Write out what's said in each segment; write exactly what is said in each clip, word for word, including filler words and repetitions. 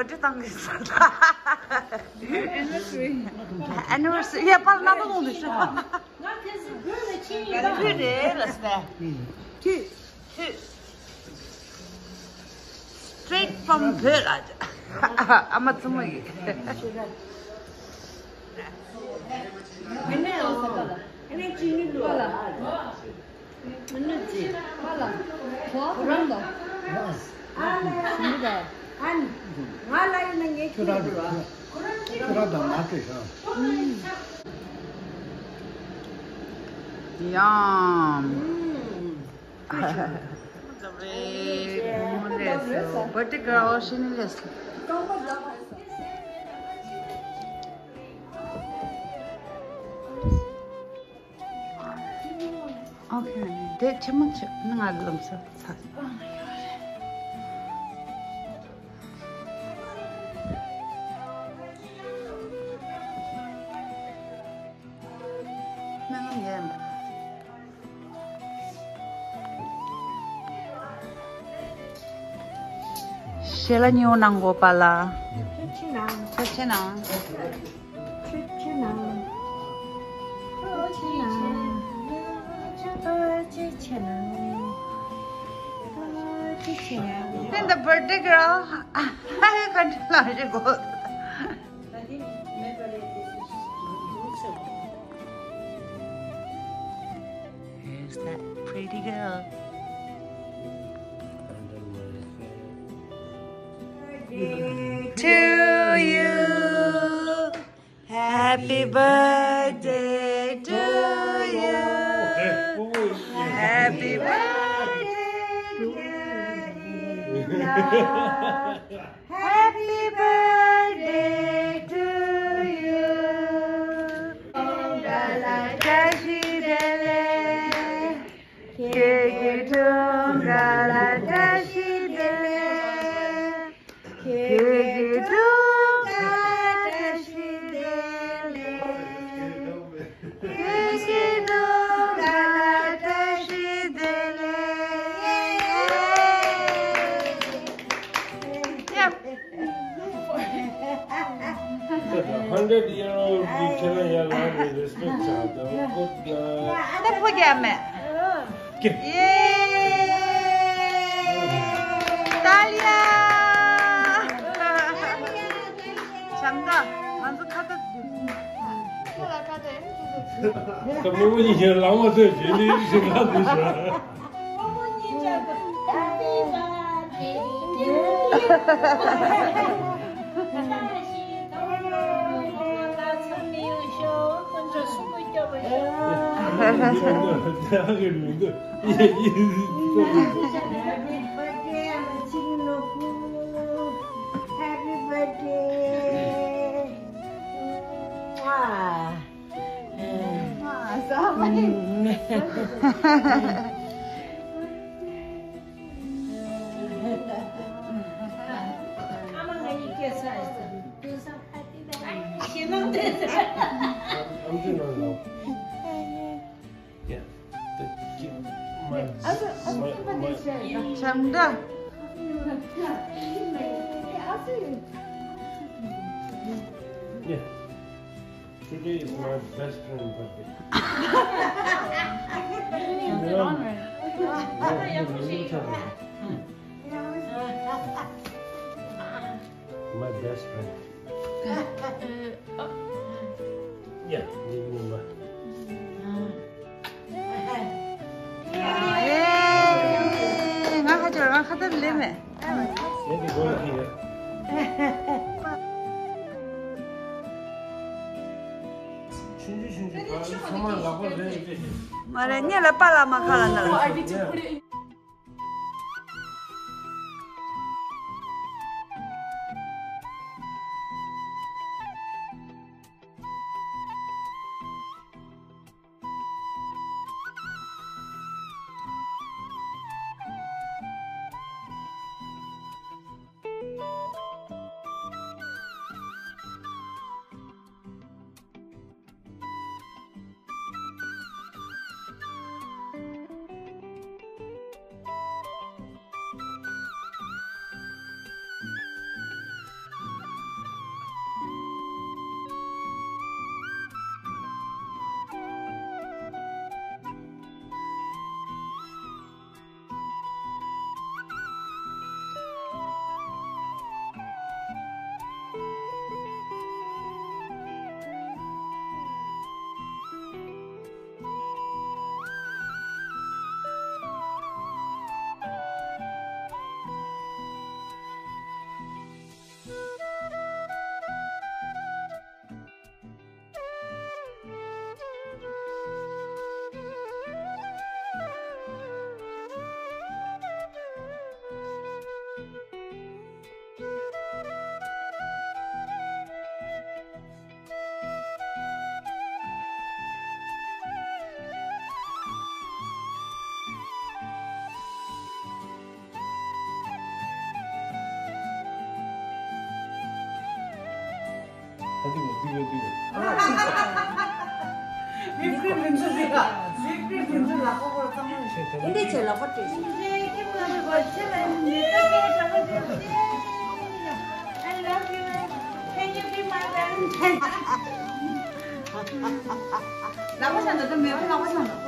འདི་བཏང་གི་ཟེར། Anniversary. Anniversary. ཡ་པར་ན་པ་ལོང་དུ་ཤོག་ང་ཁྱེད་སུ་བོད་ལ་ཕྱིན་ཡིན་པ། བོད་རེད་ལ་ཟེར། ཐུ། ཐུ། Straight from བོད་ལ། ཨ་མ་བཙུན་མོ་ཡིན། ཨ་ནི་ཅི་ནི་ལོ། ཨ་ལ། ཁོ་རང་ལ། ཨ་ལ། ཨ་ནི། ང་ལ་ཡིན་ན་ངས་ཁྱོད་རང་ཁྱོད་རང་དང་མ་བྲོས་ཤག Yum. Birthday girl, she needs Okay, དེ་ཆི་མོ་ཆི་ནི་ང་ལམ་སེ་ཚ། སྨོན་ལམ་ཡས་མ། ཞལ་ལག་ཉོ་གནང་དགོས་པ་ལ། ཁྱེད་ཆེ་ནང་། ཁྱེད་ཆེ་ནང་། ཁྱེད་ཆེ་ནང་། ཁྱེད་ཆེ་ནང་། ཁྱེད་ཆེ་ནང་། ཁྱེད་ཆེ་ནང་། ཁྱེད་ཆེ་ནང་། Then the birthday girl, I can't lie to God. Who's that pretty girl? To you. Happy birthday to you. Happy birthday to you. Happy birthday to you. ཁྱེད་ཀྱི་སྒྲུང་ག་ལ་བཀྲ་ཤིས་བདེ་ལེགས། ཁྱེད་ཀྱི་སྒྲུང་ག་བཀྲ་ཤིས་བདེ་ལེགས། ཁྱེད་ཀྱི་སྒྲུང་ག་ལ་བཀྲ་ཤིས་བདེ་ལེགས། Hundred year old གི་ཁྱེད་རང་ཡར་ལངས་ནས་respect བྱ་དང་། Good girl. ད་ཕོ་རྒྱ་མེད། ཀྱེ། ཡེ། ཏཱ་ལི་ཡ། བྱམས་པ། ང་ཚོ་ཁ་བཏགས་འདི། ཁྱོད་ལ་ཁ་བཏགས་ཡིན་ཁྱོད་ཚོ། ད་མི་བུ་གཉིས་ཀྱི་ལངས་པ་ཚོས་བྱེད་ལས་ཞིག་ལ་འདུག་ཟེར། Happy birthday. Yeah. བྱམས་པ། Yeah. Today is my best friend birthday. My best friend. Yeah, you remember. ང་ཁ་ཅོར་ང་ཁ་ཏར་ལེ་མེ། Maybe go here. ཆུང་ཆུང་ཆུང་ཆུང་ཚང་མ་ལག་པ་རེད་རེད། མ་རེད། ངས་ལ་པ་ལ་མ་ཁ་ལ་ན། ཝིབ་ཀྲིམ་མི་འདུག་ཟེར་ག་ཝིབ་ཀྲིམ་མི་འདུག་ལག་པ་པོ་ཚང་མ་ཡིན། འདི་འདྲ་བྱས་ལག་པ་བྲེགས་ཤིང་། I love you. Can you be my Valentine? ལག་པ་བཞག་འདུག་མེད་པ་ལག་པ་བཞག་འདུག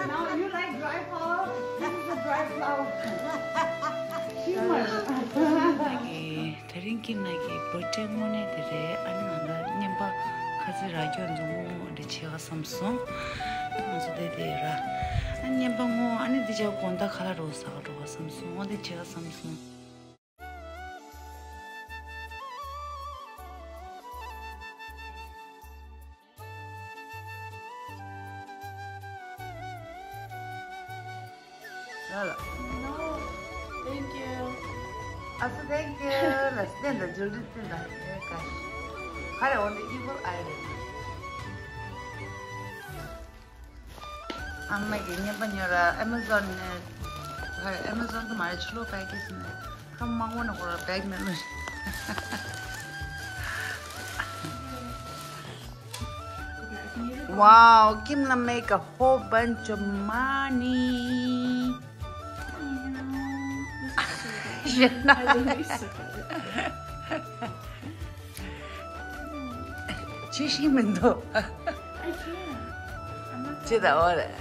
Now you like dry flower? This is a dry flower. ཤིང་མ་རེད། དེ་རིང་ཀིམ་ལགས་ཀྱི་བར་ཐི་ཌེ་དངོས་གནས་དེ་རེད། ཨ་ནི་ང་ཚོ་རྔན་པ་ཁ་ཚིག་རག་རྒྱུ་འཛོམས་འདི་བྱེད་ག་བསམ་སོང་། ང་ཚོ་དེ་དེ་ར། ཨ་རྔན་པ་དངོས་ཨ་ནི་འདི་ཅག་དགོང་དག་ཁ་ལག་རོ་ཟ་ག་འགྲོ་ག་བསམ་སོང་། འོ་འདི་བྱེད་ག་བསམ་སོང་། ལ་ལ། Thank you. ཨ་ཚ། Thank you. ལ་སྟན་ད་ཇུ་ལི་སྟན་ད་ཨེ་ཀ་ཧ་རེ་འོན་ཏེ་evil eye རེད། ཨ་མ་གི་རྔན་པ་ཉོ་ར་Amazon ནས། ཧ་རེ་Amazon དུ་མ་རེད། ཕྱི་ལོགས་པེ་ཀེ་ཇི་ནས་ཁ་མང་པོ་ནས་ཁོ་ར་བེག་མེད་མེད། Wow, Kim la make a whole bunch of money. ཅི་ཞིག་མི་འདུག་ཅི་ད་འོ་རེད།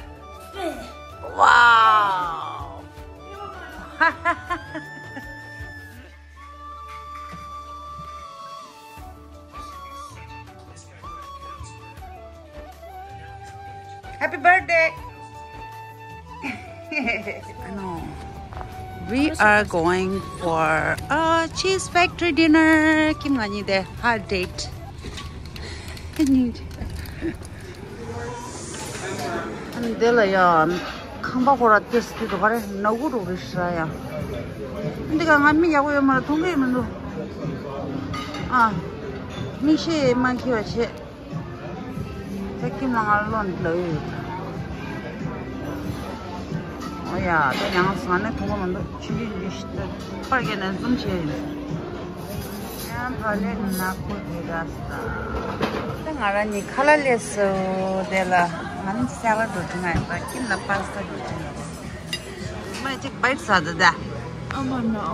Wow. Happy birthday. No. We are going for a cheese factory dinner. ཁྱིམ་ང་གཉིས་དེ་hard date. ཨ་ནི་དེ་ལ་ཡ། ཁང་པ་ཁོ་ར་ཏེས་ཏེ་དོ་ག་རེ་ནག་གུ་རུ་རེ་ཤ་ཡ། འདི་ག་ང་མིག་ཡག་པོ་ཡོད་མ་རེད། མཐོང་གི་མི་འདུག་ཨ། མིག་ཤེལ་མ་འཁྱེར་བ་བྱེད། ད་ཁྱིམ་ལ་ང་ལོན་ལ་ཡོད། ཨོ་ཡ། ད་ཡང་ཟ་ནས་མཐོང་གི་མི་འདུག་ཆུ་རྒྱུན་འདི་ཤི་ད་པར་གྱི་ནས་འཛུམ་བྱེད་ཡིན། ཡང་བག་ལེབ་ནག་པོ་དེ་འདྲ་ས། ད་ང་རང་གཉིས་ཁ་ལག་ལས་སུ་དེ་ལ་ང་ནི་སེ་ལ་འགྲོ་གི་ང་ཡིན་པ། ཁྱིམ་ལ་པ་སྟ་འགྲོ་གི་ང་ཡིན་པ། མ་གཅིག་བའིཊ་ཟ་ད་ད། Oh no.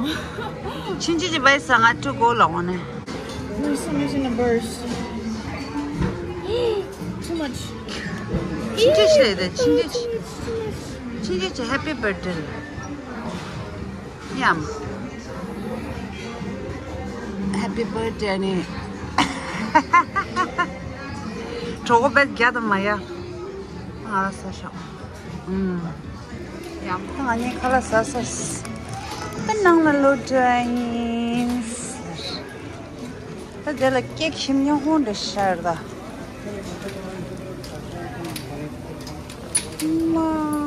ཕྱིན་ཆད་ཀྱི་བའིཊ་ཟ། ང་ཁྲུ་གོ་ལ་འོང་ནས། There's so much in the burst. Too much. ཕྱིན་ཆད་ཀྱི་རེད་ད། ཕྱིན་ཆད་ཀྱི། ཕྱིན་ཆད་ཀྱི་happy birthday. ཡམ། Happy birthday ནི། གྲོགས་པོ་བེད་རྒྱ་དང་མ་ཡ། ང་ལ་ས་ཤོག་ཨུམ། ཡམ། ད་ང་གཉིས་ཁ་ལག་ཟ་ས། ད་ནང་ལ་ལོ་དྲ་ཡིན། ད་དེ་ལ་ཀེག་ཞིམ་ཉོ་ཧོན་འདྲ་ཤར་ད། མ།